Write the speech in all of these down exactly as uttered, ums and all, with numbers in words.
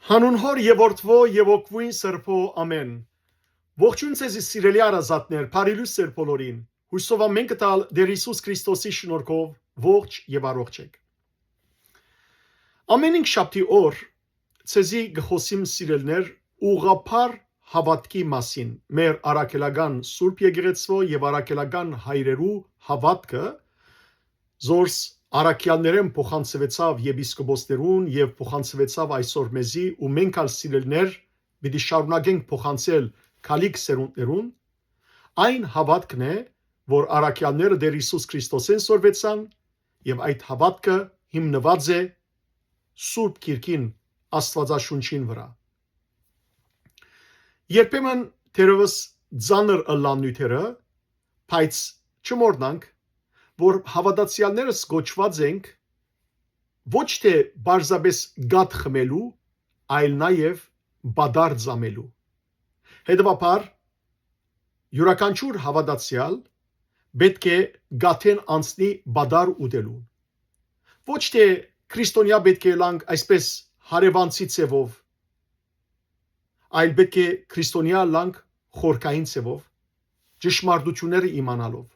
Հանուն Հօր եւ Որդւոյ եւ Հոգւոյն Սրբոյ, ամէն։ Ողջոյն ձեզի, սիրելի հարազատներ, բարի լոյս ձեր բոլորին։ Յուսով ամէն կտալ Տէր Յիսուս Քրիստոսի շնորհքով ողջ եւ առողջ եք։ Ամէն հինգշաբթի օր ձեզի կը խօսիմ, սիրելիներ, ուղղափառ հաւատքի մասին, մեր առաքելական Սուրբ Եկեղեցւոյ եւ առաքելական հայրերու հաւատքը, զորս առաքեալներէն փոխանցուեցաւ եպիսկոպոսներուն եւ փոխանցուեցաւ այսօր մեզի, ու մենք ալ, սիրելիներ, պիտի շարունակենք փոխանցել գալիք սերունդներուն, այն հաւատքն է, որ առաքեալները Տէր Յիսուս Քրիստոսէն սորվեցան, եւ այդ հաւատքը հիմնուած է Սուրբ Գիրքին, Աստուածաշունչին վրայ։ Երբեմն թերեւս ծանր ըլլան նիւթերը, բայց չմոռնանք, որ հաւատացեալներս կոչուած ենք ոչ թէ պարզապէս կաթ խմելու, այլ նաեւ պատառ ծամելու։ Հետեւաբար, իւրաքանչիւր հաւատացեալ պէտք է կաթէն անցնի պատառ ուտելուն։ Ոչ թէ քրիստոնեայ պէտք է ըլլանք այսպէս հարեւանցի ձեւով, այլ պէտք է քրիստոնեայ ըլլանք խորքային ձեւով, ճշմարտութիւնները իմանալով,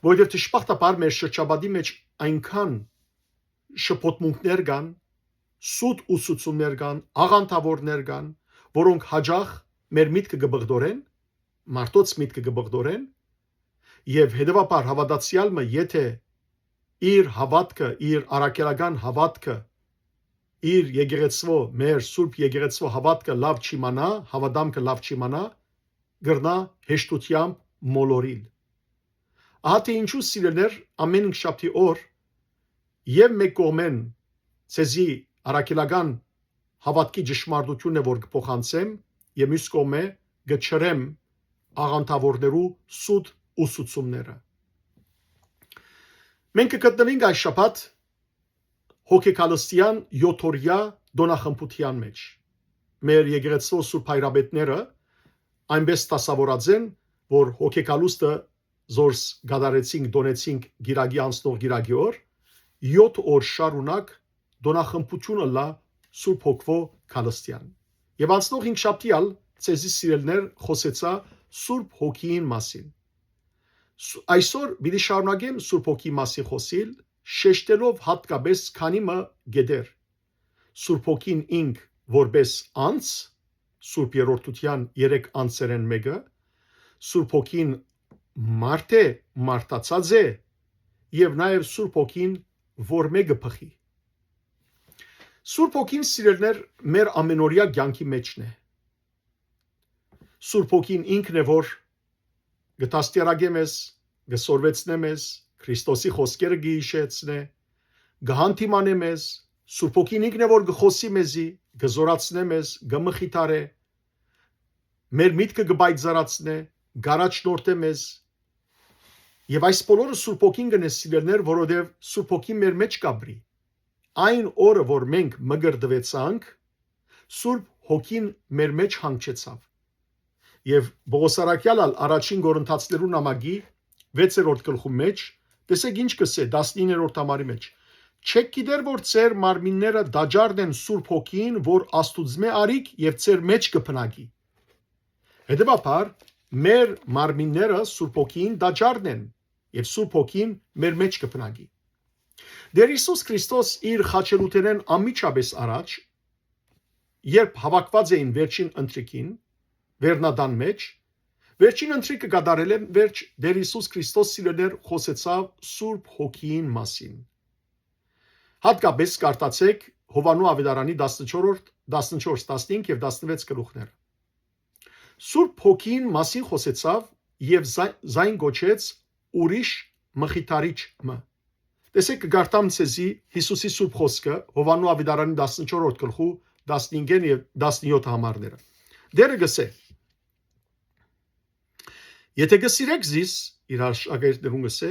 որովհետեւ դժբախտաբար մեր շրջապատի մէջ այնքան շփոթմունքներ կան, սուտ ուսուցումներ կան, աղանդաւորներ կան, որոնք յաճախ մեր միտքը կը բղդորեն, մարդոց միտքը կը բղդորեն, եւ հետեւաբար հաւատացեալ մը, եթէ իր հաւատքը, իր առաքելական հաւատքը, իր եկեղեցւոյ, մեր Սուրբ Եկեղեցւոյ հաւատքը լաւ չիմանայ, հաւատամքը լաւ չիմանայ, կրնայ հեշտութեամբ մոլորիլ։ Ահա թէ ինչու, սիրելիներ, ամէն հինգշաբթի օր եւ մէկ կողմէն ձեզի առաքելական հաւատքի ճշմարտութիւնն է, որ կը փոխանցեմ, եւ միւս կողմէ կը չրեմ աղանդաւորներու սուտ ուսուցումները։ Մենք կը գտնուինք այս շաբաթ հոգեկալստեան յոթօրեայ տօնախմբութեան մէջ։ Մեր եկեղեցւոյ սուրբ հայրապետները այնպէս դասաւորած են, որ հոգեկալուստը զորս կատարեցինք, տօնեցինք կիրակի, անցնող կիրակի օր, յոթ օր շարունակ տօնախմբութիւն ըլլայ Սուրբ Հոգւոյ կալստեան։ Եւ անցնող հինգշաբթի ալ, ձեզի, սիրելիներ, խօսեցայ Սուրբ Հոգիին մասին։ Սու-, այսօր պիտի շարունակեմ Սուրբ Հոգիի մասին խօսիլ, շեշտելով յատկապէս քանի մը կետեր։ Սուրբ Հոգին ինք որպէս անձ, Սուրբ Երրորդութեան երեք անձերէն մէկը, Սուրբ Հոգին մարդ է, մարդացած է, եւ նաեւ Սուրբ Հոգին որ մէկը բխի։ Սուրբ Հոգին, սիրելիներ, մեր ամենօրեայ կեանքի մէջն է։ Սուրբ Հոգին ինքն է, որ կը դաստիարակէ մեզ, կը սորվեցնէ մեզ, Քրիստոսի խօսքերը կը յիշեցնէ, կը հանդիմանէ մեզ, Սուրբ Հոգին ինքն է, որ կը խօսի մեզի, կը զօրացնէ մեզ, կը մխիթարէ, մեր միտքը կը պայծառացնէ, կ'առաջնորդէ մեզ։ Եւ այս բոլորը Սուրբ Հոգին կ'ընէ, սիրելիներ, որովհետեւ Սուրբ Հոգին մեր մէջ կ'ապրի։ Այն օրը, որ մենք մկրտուեցանք, Սուրբ Հոգին մեր մէջ հանգչեցաւ։ Եւ Պողոս առաքեալ ալ առաջին Կորինթացիներու նամակի վեցերորդ գլխու մէջ, տեսէք ինչ կ'ըսէ տասնիններորդ համարի մէջ. «Չէք գիտեր, որ ձեր մարմինները տաճարն են Սուրբ Հոգին, որ Աստուծմէ առիք եւ ձեր մէջ կը բնակի»։ Հետեւաբար, մեր մարմինները Սուրբ Հոգին տաճարն են, եւ Սուրբ Հոգին մեր մէջ կը բնակի։ Տէր Յիսուս Քրիստոս իր խաչելութենէն անմիջապէս առաջ, երբ հաւաքուած էին վերջին ընթրիքին, վերնատան մէջ, վերջին ընթրիքը կատարելէն վերջ Տէր Յիսուս Քրիստոս, սիրելիներ, խօսեցաւ Սուրբ Հոգիին մասին։ Յատկապէս կարդացէք Յովհաննու Աւետարանի տասնչորսերորդ, տասնչորս, տասնհինգ եւ տասնվեց գլուխները։ Սուրբ Հոգին մասին խօսեցաւ եւ զա-, զայն կոչեց ուրիշ մխիթարիչ մը։ Տեսէք, կը կարդամ ձեզի Յիսուսի սուրբ խօսքը, Յովհաննու Աւետարանի տասնչորսերորդ գլխու տասնհինգ եւ տասնյոթ համարները։ Տէրը կ'ըսէ. «Եթէ կը սիրեք զիս», իր աշակերտներուն կ'ըսէ,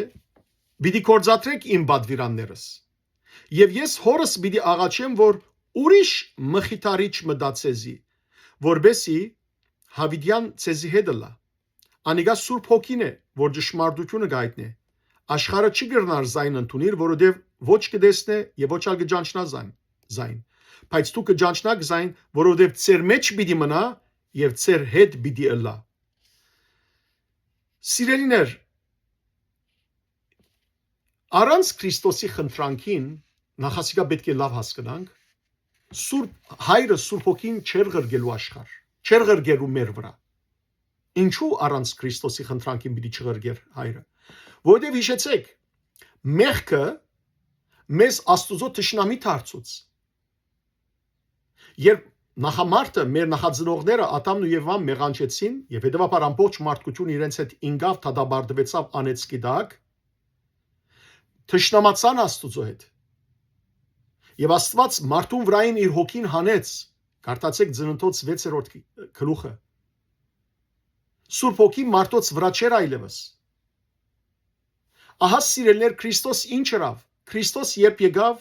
«պիտի գործադրեք իմ պատուիրաններս։ Եւ ես Հօրս պիտի աղաչեմ, որ ուրիշ մխիթարիչ մը տայ ձեզի, որպէսզի յաւիտեան ձեզի հետ ըլլայ։ Անիկա Սուրբ Հոգին է, որ ճշմարտութիւնը կ'այտնէ։ Աշխարհը չի կրնար զայն ընդունիլ, որովհետեւ ոչ կը տեսնէ եւ ոչ ալ կը ճանչնայ զայն, զայն, բայց դուք կը ճանչնաք զայն, որովհետեւ ձեր մէջ պիտի մնայ եւ ձեր հետ պիտի ըլլայ։ Սիրելիներ, առանց Քրիստոսի խնդրանքին, նախասիկա պէտք է լաւ հասկնանք, Սուրբ Հայրը Սուրբ Հոգին չէր ղրկելու աշխարհ, չէր ղրկելու մեր վրայ։ Ինչու առանց Քրիստոսի խնդրանքին պիտի չղրկեր Հայրը։ Որովհետեւ, յիշեցէք, մեղքը մեզ Աստուծոյ թշնամի դարձուց։ Երբ նախամարդը, մեր նախածնողները Ադամն ու Եվան մեղանչեցին, եւ հետեւաբար ամբողջ մարդկությունը իրենց հետ ինկաւ, դատապարտուեցաւ անեծքի տակ, թշնամացան Աստուծոյ հետ։ Եւ Աստուած մարդուն վրային իր Հոգին հանեց, կարդացէք Ծննդոց վեցերորդ գլուխը։ Սուրբ Հոգին մարդոց վրայ չէր այլեւս։ Ահա, սիրելիներ, Քրիստոս ինչ ըրաւ։ Քրիստոս երբ եկաւ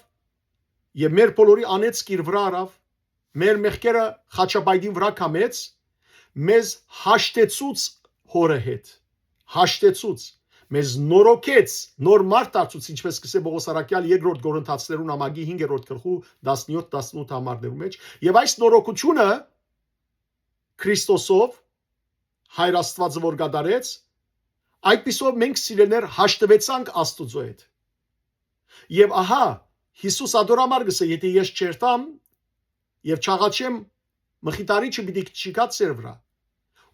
եւ մեր բոլորի անեծք իր վրայ առաւ, մեր մեղքերը խաչապայտին վրայ կամեց, մեզ հաշտեցուց Հօրը հետ, հաշտեցուց, մեզ նորոգեց, նոր մարդ դարձուց, ինչպես կսէ Պողոս առաքեալ երկրորդ Կորինթացիներուն ամագի հինգերորդ գլխու տասնյոթ, տասնութ համարներու մեջ։ Եւ այս նորոգությունը Քրիստոսով, Հայր Աստուածը որ կատարեց, այդպիսով մենք, սիրելիներ, հաշտուեցանք Աստուծոյ հետ։ Եւ ահա, Յիսուս ատոր համար կսէ, «Եթէ ես չերթամ եւ չաղաչեմ, Մխիթարիչը պիտի չգայ ձեր վրայ»։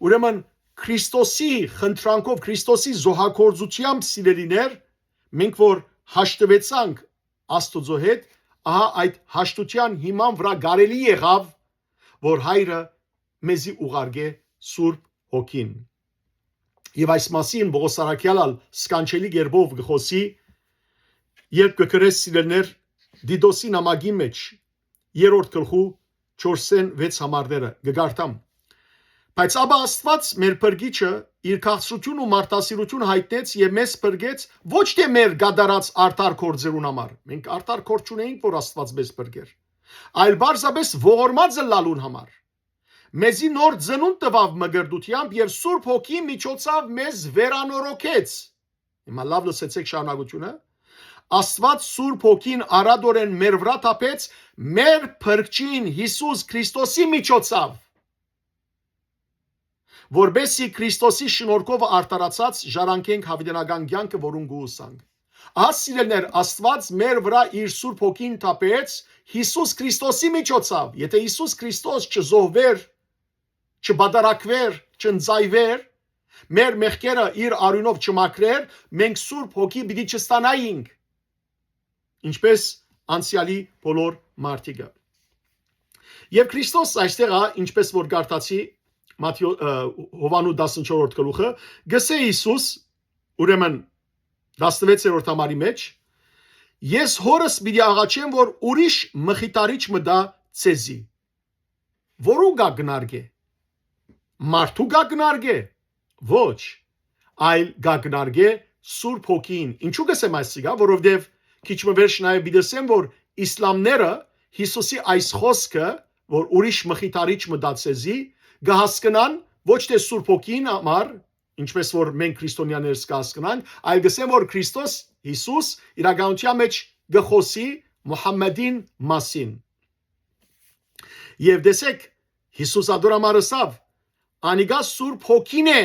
Ուրեմն, Քրիստոսի խնդրանքով, Քրիստոսի զոհագործութեամբ, սիրելիներ, մենք որ հաշտուեցանք Աստուծոյ հետ, ահա, այդ հաշտութեան հիման վրայ կարելի եղաւ, որ Հայրը մեզի ուղարկէ Սուրբ Հոգին։ Եւ այս մասին Պողոս առաքեալ ալ սքանչելի կերպով կը խօսի, երբ կը գրէ, սիրելիներ, Տիտոսի նամակի մեջ, երրորդ գլխու չորսէն վեց համարները, կը կարդամ. «Բայց ապա Աստուած, մեր Փրկիչը, իր քաղցրութիւն ու մարդասիրութիւն յայտնեց եւ մեզ փրկեց ոչ թէ մեր կատարած արդար գործերուն համար»։ Մենք արդար գործ չունէինք, որ Աստուած մեզ փրկէր, այլ պարզապէս ողորմած ըլլալուն համար։ «Մեզի նոր ծնունդ տուաւ մկրտութեամբ եւ Սուրբ Հոգի միջոցաւ մեզ վերանորոգեց»։ Հիմա լաւ լսեցէք շարունակությունը։ «Աստուած Սուրբ Հոգին արատորեն մեր վրայ թափեց, մեր Փրկչին Յիսուս Քրիստոսի միջոցաւ, որպէս զի Քրիստոսի շնորհքով արդարացած ժառանգենք յաւիտենական կեանքը, որուն կ'ուսանք»։ Ահա, սիրելիներ, Աստուած մեր վրայ իր Սուրբ Հոգին թափեց Յիսուս Քրիստոսի միջոցաւ։ Եթէ Յիսուս Քրիստոս չզոհուէր, չպատարակուէր, չընծայուէր, մեր մեղքերը իր արիւնով չմաքրէր, մենք Սուրբ Հոգի պիտի չստանայինք, ինչպես անցեալի բոլոր մարդիկը։ Եւ Քրիստոս այստեղ ա, ինչպես որ կարդացի Մատթեո-, ը, Յովհաննու տասնչորսերորդ գլուխը, կսէ Յիսուս, ուրեմն տասնվեցերորդ համարի մեջ. «Ես Հօրս պիտի աղաչեմ, որ ուրիշ Մխիթարիչ մը տայ ձեզի»։ Որու կակնարկէ։ Մարդու կակնարկէ։ Ոչ, այլ կակնարկէ Սուրբ Հոգին։ Ինչու կսեմ այսինքն, որովհետեւ քիչ մը վերջ նաեւ պիտի ասեմ, որ իսլամները Յիսուսի այս խօսքը, որ «ուրիշ Մխիթարիչ մը տայ ձեզի», կը հասկնան ոչ թէ Սուրբ Հոգին համար, ինչպես որ մենք քրիստոնյաներս կը հասկնանք, այլ կսեն, որ Քրիստոս Յիսուս իրականության մեջ կը խօսի Մուհամմեդին մասին։ Եւ տեսեք, Յիսուս ատոր համար ըսաւ. «Անիկա Սուրբ Հոգին է,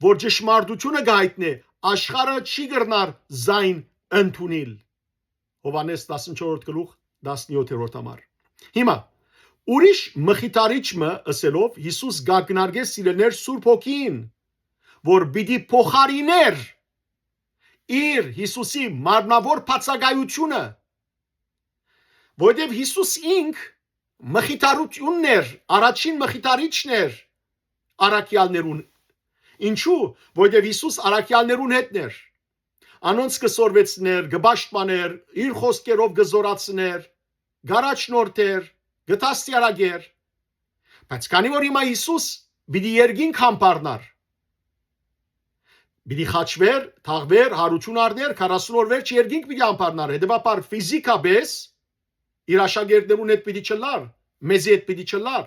որ ճշմարտութիւնը կ'այտնէ, աշխարհը չի կրնար զայն ընդունիլ»։ Յովհաննէս տասնչորսերորդ գլուխ, տասնյոթերորդ համար։ Հիմա, ուրիշ Մխիթարիչ մը ըսելով, Յիսուս կակնարկէ, սիրելիներ, Սուրբ Հոգին, որ պիտի փոխարիներ իր, Յիսուսի մարմնաւոր բացակայութիւնը, որովհետեւ Յիսուս ինք Մխիթարութիւնն էր, առաջին Մխիթարիչն էր առաքեալներուն։ Ինչու՞, որովհետեւ Յիսուս առաքեալներուն հետն էր։ Անոնց կը սորվեցներ, կը պաշտպաներ, իր խօսքերով կը զօրացներ, կ'առաջնորդէր, կը դաստիարակէր։ Բայց քանի որ հիմա Յիսուս պիտի երկինք համբարնար, պիտի խաչուէր, թաղուէր, հարութիւն առներ, քառասուն օր վերջ երկինք պիտի համբարնար, հետեւաբար ֆիզիքապես իր աշակերտներուն հետ պիտի չլար, մեզի հետ պիտի չլար։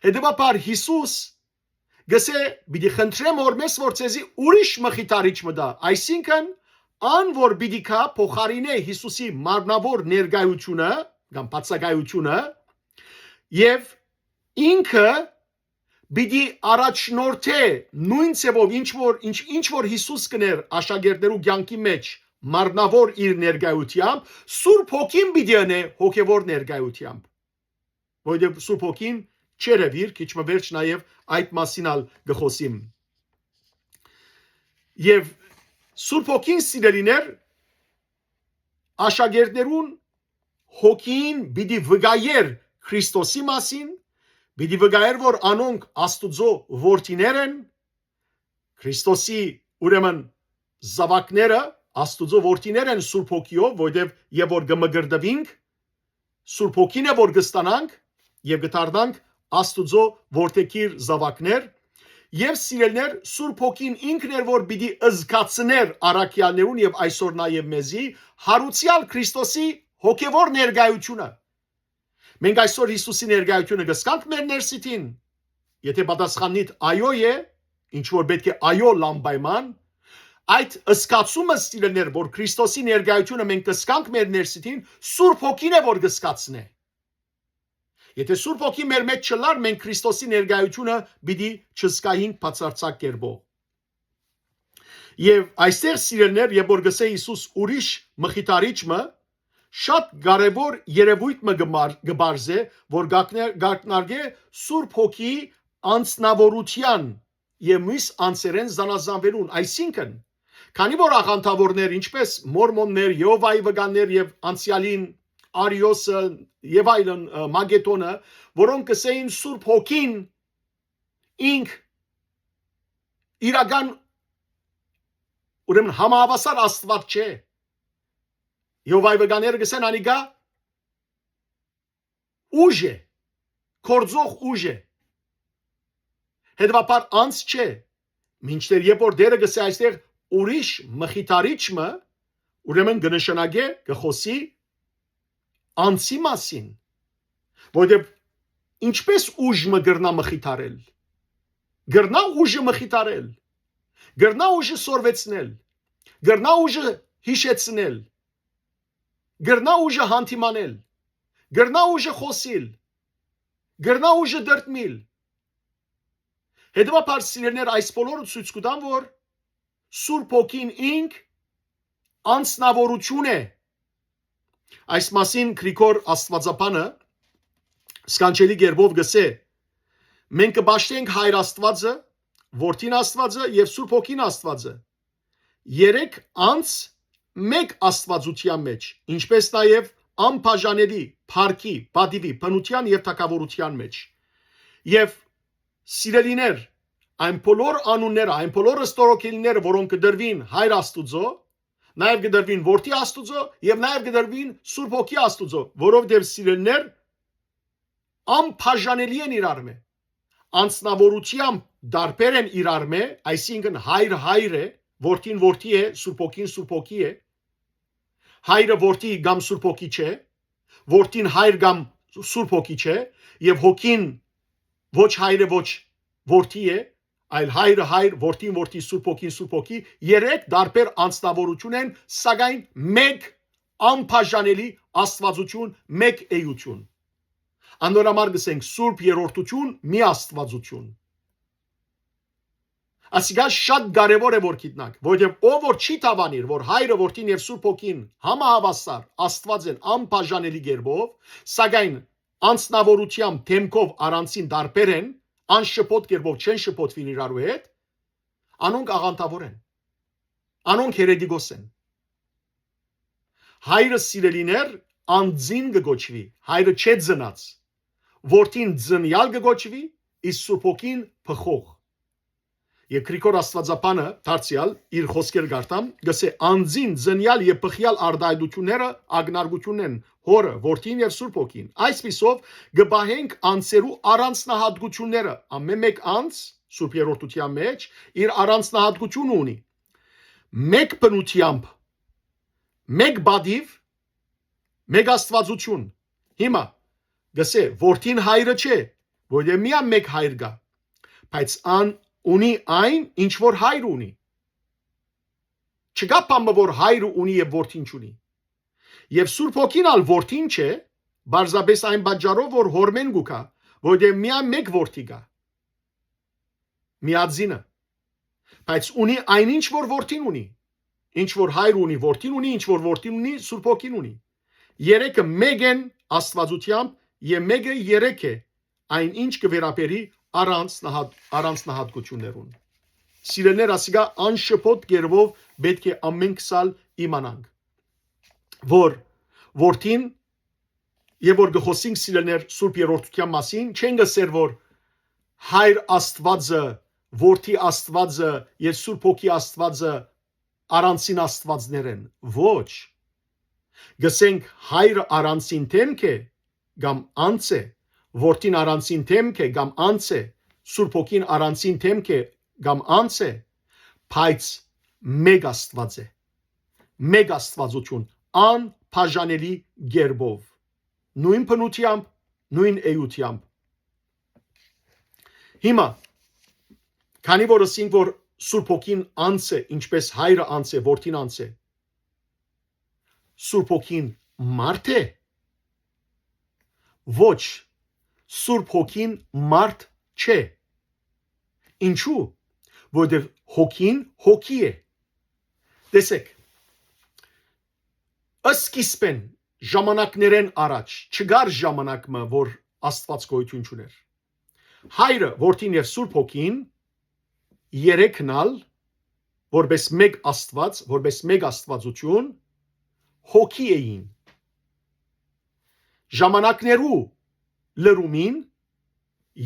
Հետեւաբար Յիսուս գսէ. «Պիտի խնդրեմ Հօրմէս, որ ձեզի ուրիշ Մխիթարիչ մը տայ», այսինքն, ան որ պիտի գայ փոխարինէ Յիսուսի մարմնաւոր ներկայութիւնը, կամ բացակայությունը, եւ ինքը պիտի առաջնորդէ նոյն ձեւով, ինչ որ, ինչ, ինչ որ Յիսուս կ'ընէր աշակերտներու կեանքի մէջ, մարմնաւոր իր ներկայութեամբ, Սուրբ Հոգին պիտի ընէ հոգեւոր ներկայութեամբ։ Որովհետեւ Սուրբ Հոգին չերեւիր, քիչ մը վերջ նաեւ այդ մասին ալ կը խօսիմ։ Եւ Սուրբ Հոգին, սիրելիներ, աշակերտներուն հոգին պիտի վկայէր Քրիստոսի մասին, պիտի վկայէր, որ անոնք Աստուծոյ որդիներ են, Քրիստոսի, ուրեմն, զաւակները Աստուծոյ որդիներ են Սուրբ Հոգիով, որովհետեւ եւ որ կը մկրտուինք, Սուրբ Հոգին է, որ կստանանք եւ կդառնանք Աստուծոյ որդեգիր զաւակներ, եւ, սիրելիներ, Սուրբ Հոգին ինքն էր, որ պիտի զգացնէր առաքեալներուն եւ այսօր նաեւ մեզի, յարուցեալ Քրիստոսի հոգեվոր ներկայությունը։ Մենք այսօր Յիսուսի ներկայությունը կ'զգանք մեր ներսիդին։ Եթե պատասխաննիդ այո է, ինչ որ պէտք է այո լանպայման, այդ զգացումը, սիրելիներ, որ Քրիստոսի ներկայությունը մենք կ'զգանք մեր ներսիդին, Սուրբ Հոգին է, որ կ'զգացնէ։ Եթե Սուրբ Հոգի մեր մեջ չլար, մենք Քրիստոսի ներկայությունը պիտի չզգայինք բացարձակ կերպով։ Եւ այստեղ, սիրելիներ, երբ որ գսէ Յիսուս ուրիշ մխիթարիչ մը, շատ կարեւոր երեւոյթ մը կը մար-, կը բարձէ, որ գակներ-, գակնարկէ Սուրբ Հոգի անձնաւորութեան եւ մյուս անձերէն զանազանուելուն, այսինքն, քանի որ աղանդաւորներ, ինչպէս մորմոններ, Եհովայի վկաններ եւ անցեալին Արիոսը եւ այլն, ը, Մագետոնը, որոնք կսեին Սուրբ Հոգին ինք իրական, ուրեմն, համահավասար Աստուած չէ։ Եհովայի վկաները կսեն անիկա ուժ է, գործող ուժ է։ Հետևաբար անձ չէ, մինչդեռ երբ որ Տերը գսե այստեղ ուրիշ մխիթարիչ մը, ուրեմն կը նշանակէ, կը խօսի անձի մասին, որովհետեւ ինչպէս ուժ մը կրնայ մխիթարել, կրնայ ուժը մխիթարել, կրնայ ուժը սորվեցնել, կրնայ ուժը յիշեցնել, կրնայ ուժը հանդիմանել, կրնայ ուժը խօսիլ, կրնայ ուժը դրդմիլ։ Հետևաբար, սիրելիներ, այս բոլորը ցոյց կու տան, որ Սուրբ Հոգին ինք անձնաւորութիւն է։ Այս մասին Գրիգոր Աստուածաբանը սքանչելի կերպով գսէ. «Մենք կը պաշտենք Հայր Աստուածը, Որդին Աստուածը եւ Սուրբ Հոգին Աստուածը։ Երեք անձ մէկ Աստուածութեան մէջ, ինչպէս նաեւ անբաժանելի փառքի, պատիւի, բնութեան եւ թագաւորութեան մէջ»։ Եւ, սիրելիներ, այն բոլոր անունները, այն բոլոր ստորոգելիները, որոնք կը տրուին Հայր Աստուծոյ, նաեւ կը տրուին Որդի Աստուծոյ եւ նաեւ կը տրուին Սուրբ Հոգի Աստուծոյ, որովհետեւ, սիրելիներ, անբաժանելի են իրարմէ։ Անձնաւորութեամբ տարբեր են իրարմէ, այսինքն՝ Հայր Հայր է, Որդին Որդի է, Սուրբ Հոգին Սուրբ Հոգի է։ Հայրը Որդի կամ Սուրբ Հոգի չէ, Որդին Հայր կամ Սուրբ Հոգի չէ, եւ Հոգին ոչ Հայր է, ոչ Որդի է, այլ Հայրը Հայր, Որդին Որդի, Սուրբ Հոգին Սուրբ Հոգի, երեք տարբեր անձնաւորութիւն են, սակայն մէկ անբաժանելի Աստուածութիւն, մէկ էութիւն։ Անոր համար կսենք Սուրբ Երրորդութիւն, մի Աստուածութիւն։ Ասիկա շատ կարեւոր է, որ գիտնանք, որովհետեւ ով որ չի դաւանիր, որ Հայրը, Որդին եւ Սուրբ Հոգին համահավասար Աստուած են անբաժանելի կերպով, սակայն անձնաւորութեամբ, դեմքով առանձին տարբեր են, անշփոթ կերպով չեն շփոթվիր իրարու հետ, անոնք աղանդաւոր են, անոնք հերետիկոս են։ Հայրը, սիրելիներ, անձին կը կոչուի, Հայրը չէ ծնած, Որդին ծնեալ կը կոչուի, իսկ Սուրբ Հոգին՝ բխող։ Եւ Գրիգոր Աստուածաբանը դարձեալ իր խօսքերը կարդամ, գսէ. «Անձին ծնեալ եւ բխեալ արտայայտութիւնները ակնարկութիւնն են Հօրը, Որդին եւ Սուրբ Հոգին։ Այսպիսով կը պահենք անձերու առանձնահատկութիւնները, ամէն մէկ անձ Սուրբ Երրորդութեան մէջ իր առանձնահատկութիւնը ունի, մէկ բնութեամբ, մէկ պատիւ, մէկ Աստուածութիւն»։ Հիմա, գսէ, Որդին Հայրը չէ, որովհետեւ միայն մէկ Հայր կայ, բայց ան ունի այն, ինչ որ Հայրը ունի։ Չկայ բան մը, որ Հայրը ունի եւ Որդին չունի։ Եւ Սուրբ Հոգին ալ Որդին չէ, պարզապէս այն պատճառով, որ հօրմէն կու գայ, որտեղ միայն մէկ որդի կայ, միածինը, բայց ունի այն ինչ որ որդին ունի, ինչ որ հայր ունի, որդին ունի, ինչ որ որդին ունի, Սուրբ Հոգին ունի։ Երեքը մէկ են Աստուածութեամբ եւ մէկը երեք է, այն ինչ կը վերաբերի առանց նահատ-, առանց նահատկություններուն։ Սիրելիներ, ասիկա անշփոթ կերպով պէտք է ամենքս ալ իմանանք, որ որդին, եւ որ կը խօսինք, սիրելիներ, Սուրբ Երրորդութեան մասին, չենք ըսեր որ Հայր Աստուածը, Որդի Աստուածը եւ Սուրբ Հոգի Աստուածը առանցին աստուածներ են։ Ոչ։ Կ'ըսենք, Հայրը առանցին դէմք է կամ անձ է, Որդին առանցին դէմք է կամ անձ է, Սուրբ Հոգին առանցին դէմք է կամ անձ է, բայց մէկ Աստուած է, մէկ Աստուածութիւն, անբաժանելի կերպով, նոյն բնութեամբ, նոյն էութեամբ։ Հիմա, քանի որ ըսինք, որ Սուրբ Հոգին անձ է, ինչպէս Հայրը անձ է, Որդին անձ է, Սուրբ Հոգին մարդ է։ Ոչ, Սուրբ Հոգին մարդ չէ։ Ինչու՞։ Որտեւ Հոգին Հոգի է։ Տեսեք, սկիզբէն, ժամանակներէն առաջ, չկար ժամանակ մը, որ Աստուած գոյութիւն չունէր։ Հայրը, Որդին եւ Սուրբ Հոգին, երեքն ալ, որպես մէկ Աստուած, որպես մէկ Աստուածութիւն, Հոգի էին։ Ժամանակներու լրումին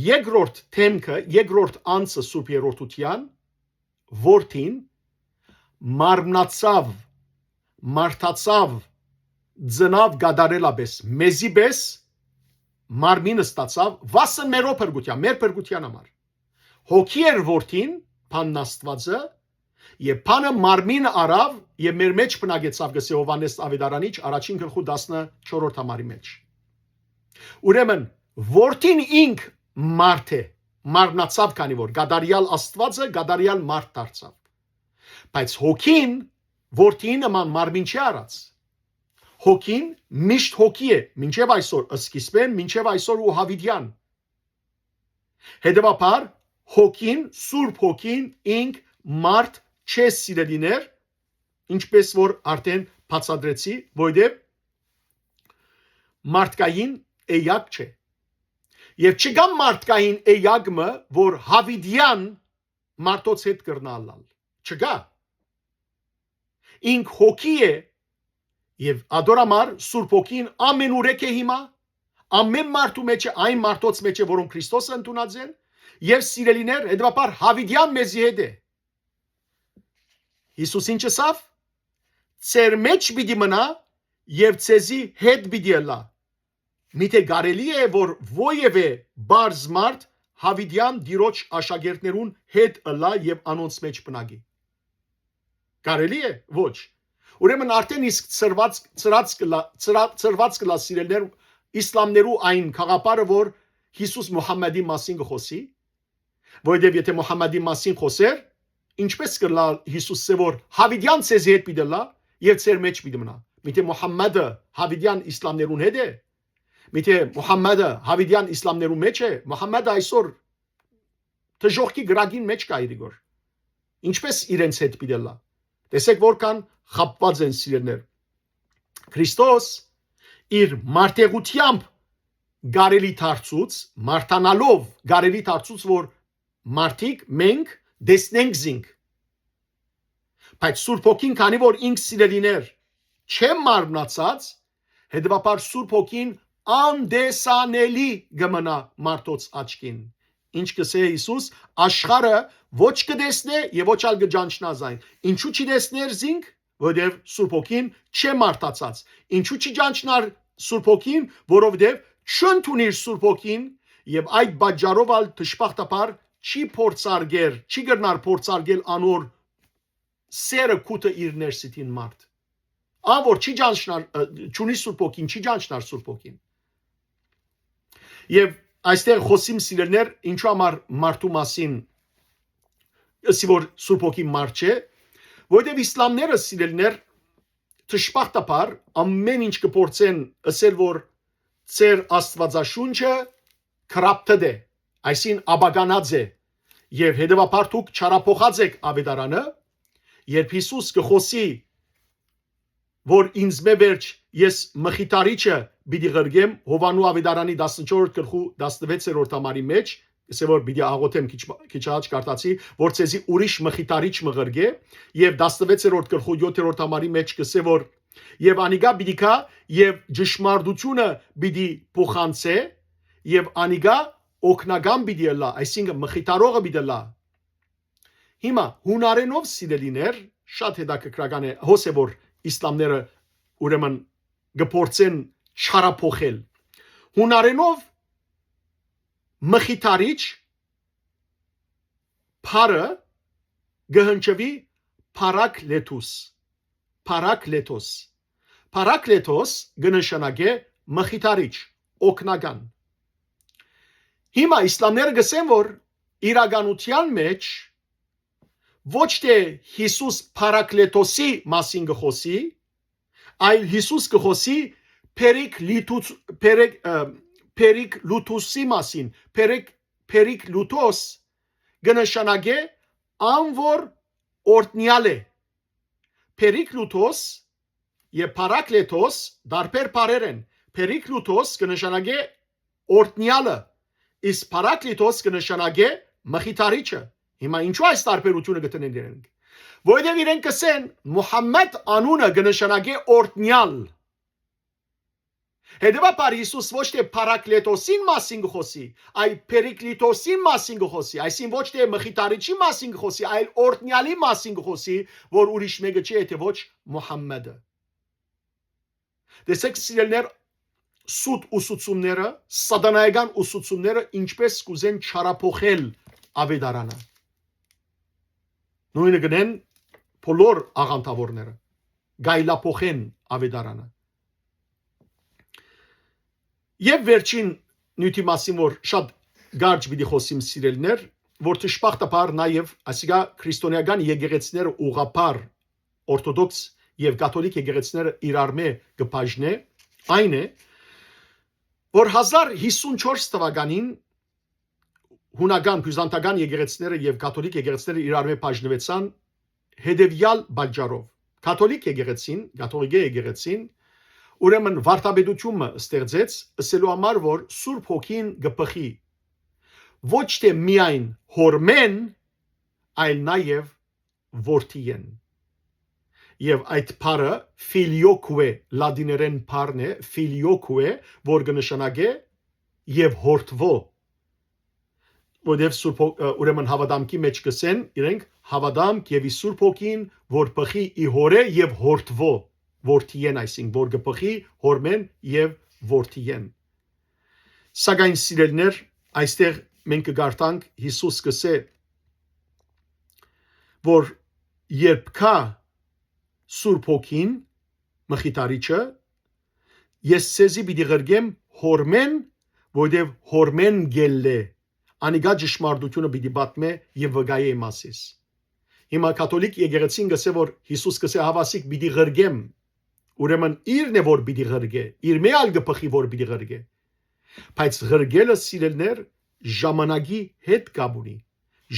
երկրորդ դէմքը, երկրորդ անձը Սուրբ Երրորդութեան, Որդին, մարմնացաւ, մարդացաւ, ծնաւ կատարելապէս, մեզի պէս մարմին ստացաւ, վասն մերոյ փրկութեան, մեր փրկութեան համար։ Հոգի էր Որդին, բանն Աստուածը, եւ բանը մարմին առաւ եւ մեր մէջ բնակեցաւ, կ'ըսէ Յովհաննէս Աւետարանիչ, առաջին գլխու տասնչորսերորդ համարի մէջ։ Ուրեմն, Որդին ինք մարդ է, մարմնացաւ, քանի որ կատարեալ Աստուածը կատարեալ մարդ դարձաւ։ Բայց Հոգին Որդիի նման մարմին չի առած։ Հոգին միշտ Հոգի է, մինչեւ այսօր, սկիզբէն, մինչեւ այսօր ու յաւիտեան։ Հետեւաբար, Հոգին, Սուրբ Հոգին ինք մարդ չէ, սիրելիներ, ինչպէս որ արդէն բացատրեցի, որովհետեւ մարդկային էակ չէ։ Եւ չկայ մարդկային էակ մը, որ յաւիտեան մարդոց հետ կրնայ ըլլալ։ Չկայ։ Ինք Հոգի է, եւ ատոր համար Սուրբ Հոգին ամենուրեք է հիմա, ամեն մարդու մէջ է, այն մարդոց մէջ է, որոնք Քրիստոսը ընդունած են, եւ, սիրելիներ, հետեւաբար յաւիտեան մեզի հետ է։ Յիսուս ինչ ըսաւ։ «Ձեր մէջ պիտի մնայ եւ ձեզի հետ պիտի ըլլայ»։ Միթէ կարելի՞ է, որ որեւէ պարզ մարդ յաւիտեան Տիրոջ աշակերտներուն հետ ըլլայ եւ անոնց մէջ բնակի։ Կարելի՞ է։ Ոչ։ Ուրեմն արդէն իսկ ծրված, ծրած կլա, ծրա-, ծրված կլա, սիրելիներ, իսլամներու այն գաղափարը, որ Յիսուս Մուհամմադի մասին կը խօսի, որովհետեւ եթէ Մուհամմադի մասին խօսէր, ինչպէս կլա Յիսուսը, որ յաւիտեան ձեզի հետ պիտի ըլլայ եւ ձեր մէջ պիտի մնայ։ Միթէ Մուհամմադը յաւիտեան իսլամներուն հետ է։ Միթէ Մուհամմադը յաւիտեան իսլամներուն մէջ է։ Մուհամմադը այսօր դժոխքի կրակին մէջ կայ իրիկոր։ Ինչպէս իրենց հետ պիտի ըլլայ։ Տեսեք, որքան խաբուած են, սիրելիներ։ Քրիստոս իր մարդեղութեամբ կարելի դարձուց, մարդանալով կարելի դարձուց, որ մարդիկ, մենք տեսնենք զինք։ Բայց Սուրբ Հոգին, քանի որ ինք, սիրելիներ, չեն մարմնացած, հետեւաբար Սուրբ Հոգին անտեսանելի կը մնայ մարդոց աչքին։ Ինչ կ'ըսէ Յիսուս, աշխարհը ոչ կը տեսնէ եւ ոչ ալ կը ճանչնայ զայն։ Ինչու՞ չի տեսներ զինք, որովհետեւ Սուրբ Հոգին չէ մարդացած։ Ինչու՞ չի ճանչնար Սուրբ Հոգին, որովհետեւ չընդունիր Սուրբ Հոգին, եւ այդ պատճառով ալ դժբախտաբար չի փորձարկեր, չի կրնար փորձարկել անոր սերը, գութը իր ներսիդին մարդ։ Ան որ չի ճանչնար, ը, չունի Սուրբ Հոգին, չի ճանչնար Սուրբ Հոգին։ Եւ այստեղ խօսիմ, սիրելիներ, ինչու համար մարդու մասին ըսի, որ Սուրբ Հոգին մարդ չէ, որովհետեւ իսլամները, սիրելիներ, դժբախտաբար ամեն ինչ կը փորձեն ըսել, որ ձեր Աստուածաշունչը corrupted է, այսինքն՝ ապականած է, եւ հետեւաբար դուք չարափոխած էք աւետարանը, երբ Յիսուս կը խօսի, որ ինձմէ վերջ ես մխիթարիչը պիտի ղրկեմ, Յովհաննու աւետարանի տասնչորսերորդ գլխու տասնվեցերորդ համարի մէջ, կսե որ պիտի աղոթեմ քիչ, քիչ առաջ կարդացի, որ ձեզի ուրիշ մխիթարիչ մը ղրկէ, եւ տասնվեցերորդ գլխու յոթերորդ համարի մէջ կսե որ, եւ անիկա պիտի գայ եւ ճշմարտությունը պիտի փոխանցէ, եւ անիկա օգնական պիտի ըլլայ, այսինքն՝ մխիթարողը պիտի ըլլայ։ Հիմա, յունարէնով, սիրելիներ, շատ հետաքրքրական է, հոս է որ իսլամները, ուրեմն, կը փորձեն չարափոխել։ Յունարէնով մխիթարիչ բառը կը հնչուի փարակլեթուս, փարակլեթոս։ Փարակլեթոս կը նշանակէ մխիթարիչ, օգնական։ Հիմա իսլամները կսեն որ իրականութեան մէջ ոչ թէ Յիսուս Փարակլեթոսի մասին կը խօսի, այլ Յիսուս կը խօսի Փերիք Լիթուս, Փերեկ, ը, Փերիք Լութուսի մասին։ Փերեկ, Փերիք Լութոս կը նշանակէ ան որ օրհնեալ է։ Փերիք Լութոս եւ Փարակլեթոս տարբեր բառեր են։ Փերիք Լութոս կը նշանակէ օրհնեալը, իսկ Փարակլիթոս կը նշանակէ մխիթարիչը։ Հիմա ինչու այս տարբերութիւնը կը դնեն իրենք։ Որովհետեւ իրենք կսեն Մուհամմեդ անունը կը նշանակէ օրհնեալ։ Հետեւաբար Յիսուս ոչ թէ Փարակլետոսին մասին կը խօսի, այլ Փերիքլիթոսին մասին կը խօսի, այսինքն ոչ թէ մխիթարիչի մասին կը խօսի, այլ օրհնեալի մասին կը խօսի, որ ուրիշ մեկը չի, եթէ ոչ Մուհամմեդը։ Տեսեք, սիրելիներ, սուտ ուսուցումները, սատանայական ուսուցումները ինչպես կուզեն չարափոխել աւետարանը։ Նոյնը կնեն բոլոր աղանդավորները, գայլափոխեն աւետարանը։ Եւ վերջին նիւթի մասին, որ շատ կարճ պիտի խօսիմ, սիրելիներ, որ դժբախտաբար նաեւ ասիկա քրիստոնեական եկեղեցիները ուղղափառ օրթոդոքս եւ կաթոլիկ եկեղեցիները իրարմէ կը բաժնէ, այն է, որ հազար յիսուն չորս թվականին յունական, բյուզանդական եկեղեցիները եւ կաթոլիկ եկեղեցիները իրարմէ բաժնուեցան հետեւեալ պատճառով։ Կաթոլիկ եկեղեցին, կաթողիկէ եկեղեցին, ուրեմն վարդապետութիւն մը ստեղծեց, ըսելու համար, որ Սուրբ Հոգին կը բխի ոչ թէ միայն Հորմէն, այլ նաեւ Որդիէն։ Եւ այդ բառը filioque, լատիներէն բառն է, filioque, որ կը նշանակէ «եւ յորդվո», որովհետեւ Սուրբ Հոգ-, ը, ուրեմն հաւատամքի մէջ կսեն իրենք, հաւատամք եւ ի Սուրբ Հոգին, որ բխի ի Հորէ եւ յորդվո, Որդիէն, այսինքն, որ կը բխի Հորմէն եւ Որդիէն։ Սակայն, սիրելիներ, այստեղ մենք կը կարդանք, Յիսուս կսե, որ երբ գայ Սուրբ Հոգին, Մխիթարիչը, ես ձեզի պիտի ղրկեմ Հորմէն, որովհետեւ Հորմէն գելլէ, անիկա ճշմարտութիւնը պիտի պատմէ եւ վկայէ իմասիս։ Հիմա կաթոլիկ եկեղեցին կսե, որ Յիսուս կսե, հաւասիկ պիտի ղրկեմ, ուրեմն իրն է, որ պիտի ղրկէ, իրմէ ալ կը բխի, որ պիտի ղրկէ։ Բայց ղրկելը, սիրելիներ, ժամանակի հետ կապ ունի։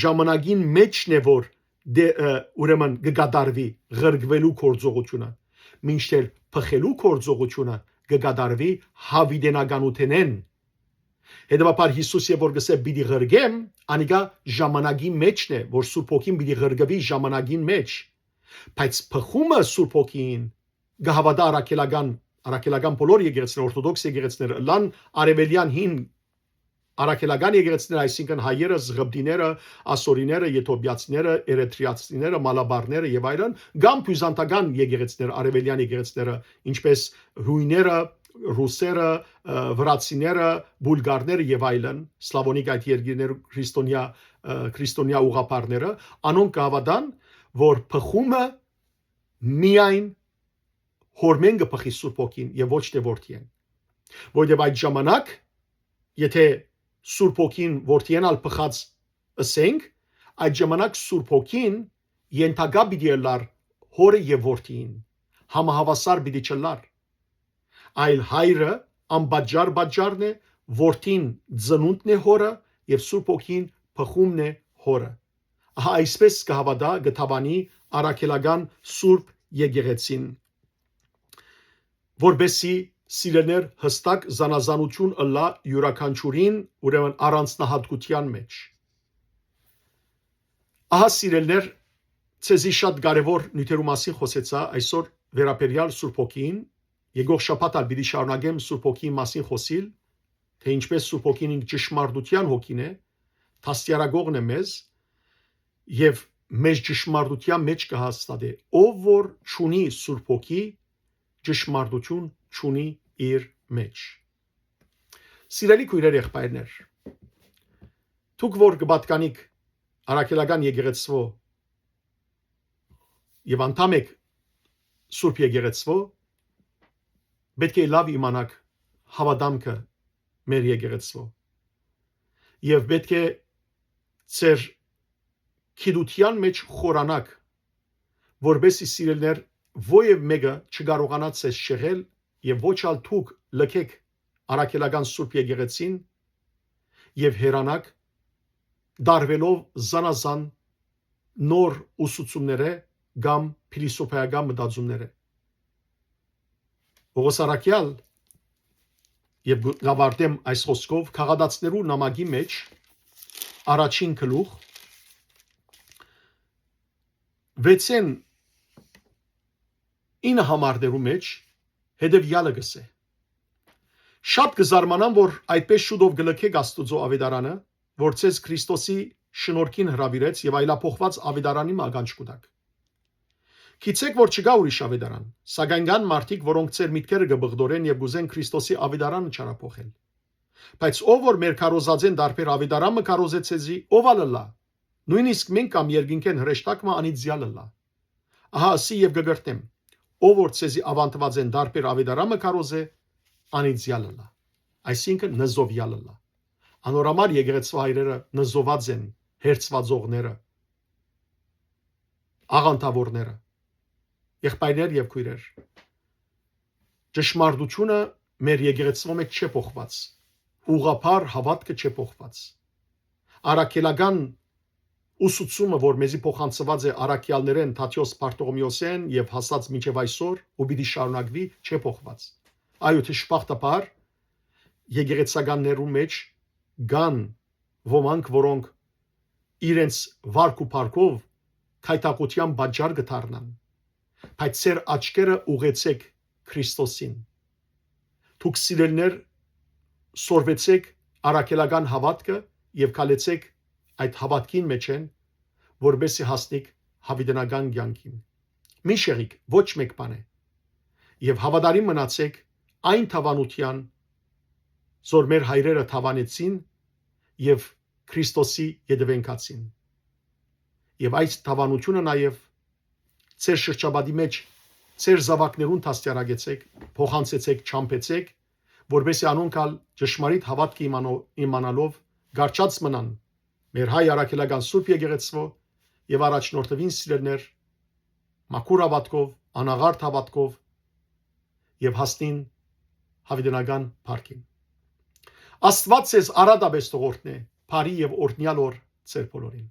Ժամանակին մէջն է, որ դե, ը, ուրեմն կը կատարուի ղրկուելու գործողութիւնը, մինչդեռ բխելու գործողութիւնը կը կատարուի յաւիտենականութենէն։ Հետեւաբար Յիսուս երբ որ կսե պիտի ղրկեմ, անիկա ժամանակի մէջն է, որ Սուրբ Հոգին պիտի ղրկուի ժամանակին մէջ։ Բայց բխումը Սուրբ Հոգին կը հաւատայ առաքելական, առաքելական բոլոր եկեղեցիները, օրթոդոքս եկեղեցիները, ըլլան արեւելեան հին առաքելական եկեղեցիները, այսինքն՝ հայերը, զղպտիները, ասորիները, եթովպիացիները, էրեթրիացիները, մալաբարները եւ այլն, կամ բյուզանդական եկեղեցիները, արեւելեան եկեղեցիները, ինչպես՝ յոյները, ռուսերը, ը, վրացիները, բուլգարները եւ այլն, սլավոնիկ այդ երկիրներու քրիստոնեայ, ը, քրիստոնեայ ուղղափառները, անոնք կը հաւատան, որ բխումը միայն Հորմէն կը բխի Սուրբ Հոգին եւ ոչ թէ Որդիէն։ Որովհետեւ այդ ժամանակ, եթէ Սուրբ Հոգին Որդիէն ալ բխած ըսենք, այդ ժամանակ Սուրբ Հոգին ենթակայ պիտի ըլլար Հորը եւ Որդիին, համահաւասար պիտի չըլլար, այլ Հայրը անպատճառ պատճառն է, որդին ծնունդն է հորը եւ Սուրբ Հոգին բխումն է հորը։ Ահա այսպես կը հաւատայ, կը դաւանի առաքելական Սուրբ Եկեղեցին, որպեսզի, սիրելիներ, յստակ զանազանութիւն ըլլայ իւրաքանչիւրին, ուրեմն առանձնահատկութեան մէջ։ Ահա, սիրելիներ, ձեզի շատ կարեւոր նիւթերու մասին խօսեցայ, այսօր վերաբերեալ Սուրբ Հոգիին, եկող շաբաթ ալ պիտի շարունակեմ Սուրբ Հոգիի մասին խօսիլ, թէ ինչպէս Սուրբ Հոգին ինք ճշմարտութեան հոգին է, դաստիարակողն է մեզ եւ մեզ ճշմարտութեան մէջ կը հաստատէ։ Ով որ չունի Սուրբ Հոգի, ճշմարտութիւն չունի իր մէջ։ Սիրելի քոյրեր, եղբայրներ, դուք որ կը պատկանիք առաքելական եկեղեցւոյ եւ անդամ էք Սուրբ Եկեղեցւոյ, պէտք է լաւ իմանաք հաւատամքը մեր եկեղեցւոյ եւ պէտք է ձեր գիտութեան մէջ խորանաք, որպեսզի, սիրելիներ, ոեւ մէկը չկարողանայ ձեզ շեղել եւ ոչ ալ դուք լքէք առաքելական Սուրբ Եկեղեցին եւ հեռանաք, տարուելով զանազան նոր ուսուցումներէ կամ փիլիսոփայական մտածումներէ։ Պողոս առաքեալ, եւ կ'աւարտեմ այս խօսքով, Գաղատացիներու նամակի մէջ, առաջին գլուխ, վեցէն ինը համարներու մէջ հետեւեալը կ'ըսէ. «Շատ կը զարմանամ, որ այդպէս շուտով կը լքէք Աստուծոյ աւետարանը, որ ձեզ Քրիստոսի շնորհքին հրաւիրեց եւ այլափոխուած աւետարանի մը ականջ կու տաք։ Գիտցէք, որ չկայ ուրիշ աւետարան, սակայն կան մարդիկ, որոնք ձեր միտքերը կը բղդորեն եւ կ'ուզեն Քրիստոսի աւետարանը չարափոխել։ Բայց ով որ մեր քարոզածէն տարբեր աւետարան մը քարոզէ ձեզի, ով ալ ըլլայ, նոյնիսկ մենք կամ երկնքէն հրեշտակ մը, անիծեալ ըլլայ։ Ահա ըսի եւ կը կրթեմ, ով որ ձեզի աւանդուածէն տարբեր աւետարան մը քարոզէ, անիծեալ ըլլայ, այսինքն նզովեալ ըլլայ։ Անոր համար եկեղեցւոյ հայրերը նզովուած են հերձուածողները, աղանդաւորները, եղբայրներ եւ քոյրեր։ Ճշմարտութիւնը մեր եկեղեցւոյ մէջ չէ փոխուած, ուղղափառ հաւատքը չէ փոխուած։ Առաքելական ուսուցումը, որ մեզի փոխանցուած է առաքեալներէն Թադէոս Բարթողմէոսէն եւ հասած մինչեւ այսօր ու պիտի շարունակուի, չէ փոխուած։ Այո, դժբախտաբար, եկեղեցականներու մէջ կան ոմանք, որոնք իրենց վարք ու փառքով գայթակղութեան պատճառ կը դառնան, բայց ձեր աչքերը ուղղեցէք Քրիստոսին։ Դուք, սիրելիներ, սորվեցէք առաքելական հաւատքը եւ քալեցէք այդ հաւատքին մէջէն, որպեսզի հասնիք յաւիտենական կեանքին։ Մի շեղիք ոչ մէկ բանէ եւ հաւատարիմ մնացէք այն դաւանութեան, զոր մեր հայրերը դաւանեցին եւ Քրիստոսի ետեւէնքացին։ Եւ այս դաւանութիւնը նաեւ ձեր շրջապատի մէջ, ձեր զաւակներուն դաստիարակեցէք, փոխանցեցէք, չամփեցէք, որպեսզի անոնք ալ ճշմարիտ հաւատքը իմանո-, իմանալով կառչած մնան մեր հայ առաքելական Սուրբ Եկեղեցւոյ եւ առաջնորդուին, սիրելիներ, մաքուր հաւատքով, անաղարտ հաւատքով եւ հասնին յաւիտենական փառքին։ Աստուած ձեզ առատապէս թող օրհնէ, բարի եւ օրհնեալ օր ձեր բոլորին։